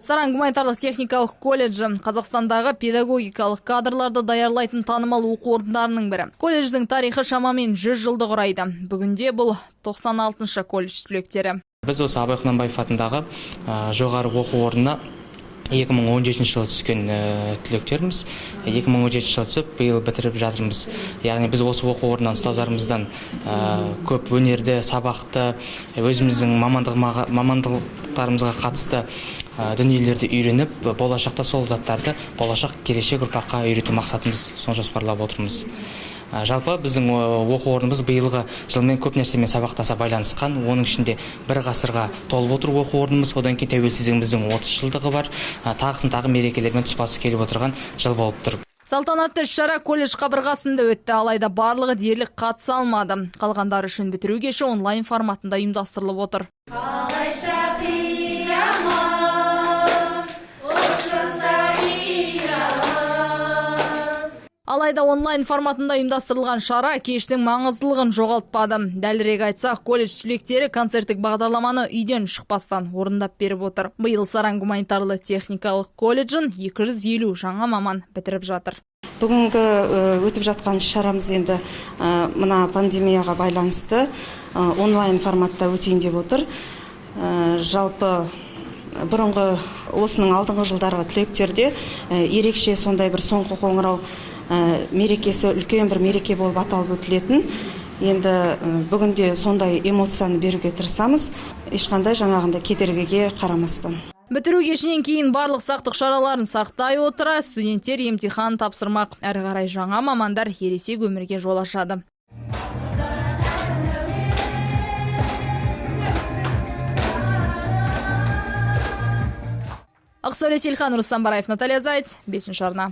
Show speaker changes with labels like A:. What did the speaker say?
A: Саран гуманитарлық техникалық колледжі Қазақстандағы педагогикалық кадрларды даярлайтын танымал оқу орындарының бірі. Колледждің тарихы шамамен 100 жылды құрайды. Бүгінде бұл 96-шы колледж түлектері.
B: Біз осы Абай Құнанбаев атындағы жоғары оқу орнына 2017 жылы түскен түлектерміз. 2017 жылы түсіп, биыл бітіріп жатырмыз. Яғни біз осы оқу орнынан ұстаздарымыздан көп өнерді, сабақты, өзіміздің мамандықтарымызға қатысты дүниелерді үйреніп, болашақта сол заттарды болашақ келешек ұрпаққа үйрету мақсатымыз, соны жоспарлап отырмыз. Жалпы біздің оқу орнымыз биылғы жылмен көп нәрсемен сабақтаса байланысқан. Оның ішінде бір ғасырға толып отыр оқу орнымыз, одан кейін тәуелсіздігіміздің 30 жылдығы бар. Тағысын тағы мерекелермен тұспа-тұс келіп отырған жыл болып тұр.
A: Салтанатты іс-шара колледж қабырғасында өтті, алайда барлығы дерлік қатыса алмады. Қалғандары үшін бітіру кеші онлайн форматында ұйымдастырылып отыр.
C: Қалайша қиямыз, ұшырса ұямыз.
A: Алайда онлайн форматында ұйымдастырылған шара кештің маңыздылығын жоғалтпады. Дәлірек айтсақ, колледж түлектері концерттік бағдарламаны үйден шықпастан орындап беріп отыр. Биыл Саран гуманитарлы техникалық колледжін 250 жаңа маман бітіріп жатыр.
D: Бүгінгі өтіп жатқан іс-шарамыз енді мына пандемияға байланысты онлайн форматта өтейін деп отыр. Жалпы бұрынғы осының алдыңғы жылдарғы түлектерде ерекше сондай бір соңғы қоңырау мерекесі үлкен бір мереке болып аталып өтілетін. Енді бүгінде сондай эмоцияны беруге тырысамыз, ешқандай жаңағындай кедергіге қарамастан.
A: Бітіру кешінен кейін барлық сақтық шараларын сақтай отыра студенттер емтихан тапсырмақ. Әрі қарай жаңа мамандар ересек өмірге жол ашады. Ақсәуле Сейілхан, Рустам Бараев, Наталья Зайц, 5 арна.